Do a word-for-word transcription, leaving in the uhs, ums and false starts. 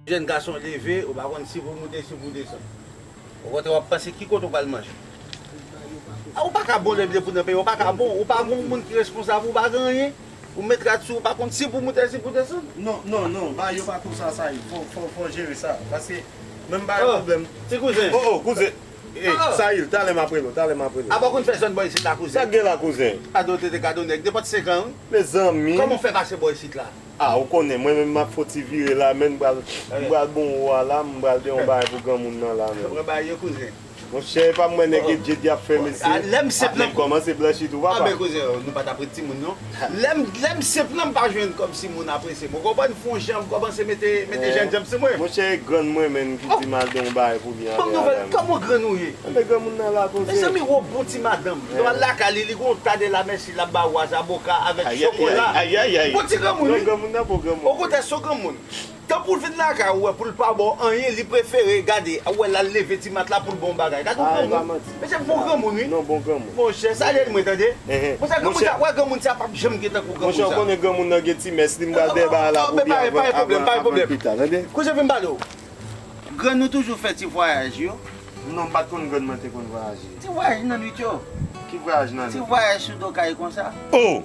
Jèn gason leve, ou pa konn si pou moute, si pou desann. Okontrè, w ap panse ki kote w pral manje. A, ou pa ka bon lè pou nan peyi, ou pa ka bon, ou pa gon moun ki responsab, ou pa gen anyen. Ou met rad sou, ou pa konn si pou moute, si pou desann. Non, non, non, bagay yo pa konsa, Sayil. Fò, fò, fò jere sa. Paske, menm bagay pwoblèm. Ti kouzen. Oh, oh, kouzen. Ey, Sayil, talè m ap rele w, talè m ap rele w. Apa w konn fè zòn bò isit la, kouzen? Sa k gen la, kouzen? Kado tete, kado nèg, nenpòt senk an, wi. Mezanmi. Kòman w fè pase bò isit la? Ah, ou konnen, mwen menm m ap fè yon ti vire la, men m pral, m pral bon ou a la, m pral de yon bagay pou granmoun nan la, men. Pran bagay yo, kouzen. Monchè, e pa mwen nèg edjed y ap fè, mesye. Ah, lè m se plan. Nèg kòmanse blanchi tou, papa. Ah, ben, kouzen, nou pa t ap ret timoun, non. Lè m, lè m se plan, m pa jwenn kòb si moun apresye m. Ou konprann? Fon jan m kòmanse mete, mete jèn janm sou mwen. Monchè, e grann mwen menm ki di m al de yon bagay pou li anlè a la, men. Ban m nouvèl, kòman grann ou ye? Anben, granmoun nan la, kouzen. Mezanmi, w on bon ti madanm. Lè w al lakay li, li gon ta de lamèsi l ap ba w a zaboka avèk chokola. Ayayay. Bon ti granmoun, wi. Non, granmoun nan pa granmoun. Okontrè, se yon granmoun. Tanpou l vin lakay ou, wè, pou l pa ba w anyen, li prefere gade, ou wè, l al leve ti matla pou l ba w bagay. Gade yon granmoun. Mesye, bon granmoun, wi. Non, bon granmoun. Monchè, salye l mwen, tande. Monchè, granmoun sa, wè, granmoun sa p ap janm gen tankou granmoun sa. Monchè, ou konnen granmoun nan gen ti mès li, m pral dèba la pou li avan, avan, avan pita, tande. Kouzen, vin m pale w. Grann nou toujou fè ti vwayaj yo. Non, m pa t konn grann mwen te konn vwayaje. Ti vwayaj nan nwit yo. Ki vwayaj nan nwit? Ti vwayaj sou do kay konsa. Oh!